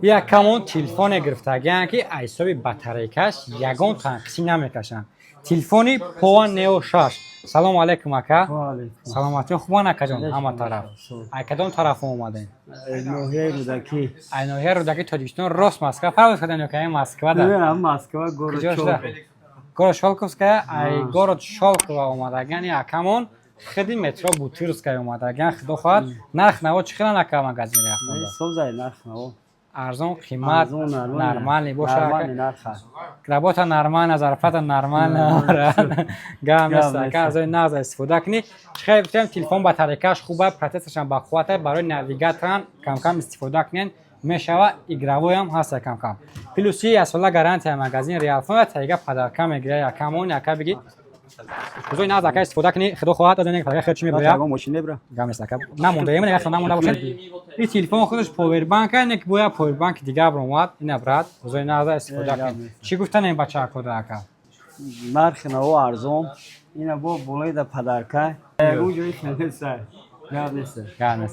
Якамон телефоне гирифтагиан, ки аз ҳисоби батарейкаш ягон танқисӣ намекашанд. Телефони Pova Neo 6. Салому алайкум, ака. Саломатӣ хубан, акаҷон, ҳама тараф. Ай кадом тараф омадем? Ноҳияи Рӯдакӣ. Ай ноҳияи Рӯдакӣ, Тоҷикистон. Рост Москва парвоз кардем ё ки ай Москва да? Москва. Город. Город Щёлковская. Ай город Щёлково омадагиан акамон, хиди метро Бутырская омадагиан. Худо хоҳад, нарх наво чӣ хелан, ака, магазин? Созай нарх наво. Арзон, қимат нормальный боша, работа нормальна, зарплата нормальна, гам нест, ака. Арзони нағз истифода кунӣ. Чӣ хел гуфтем, телефон батарейкаш хуба, процессоршам бақуввата, барои навигаторам камкам истифода кунен мешава, игровойам ҳаста камкам. Плюси яксола гарантия магазин Реалфон, тайга подарка мегира якамон. Яка биги, рӯзои нағз, ака, истифода кунӣ. Худо хоҳад, аз ин подарка хел чӣ мебояд. Гам нест, ака, намонда, емина яхел намонда бошад. Ин телефон худаш повербанк, не ки бояд повербанки дигар баромад. Ина, брат, рӯзои нағз, истифода кунед. Чӣ гуфтан ин бачаакода, ака? Нархи наво арзон, ина бо болои да подарка. Ягон ҷои хелеса гап нест. Гап нест.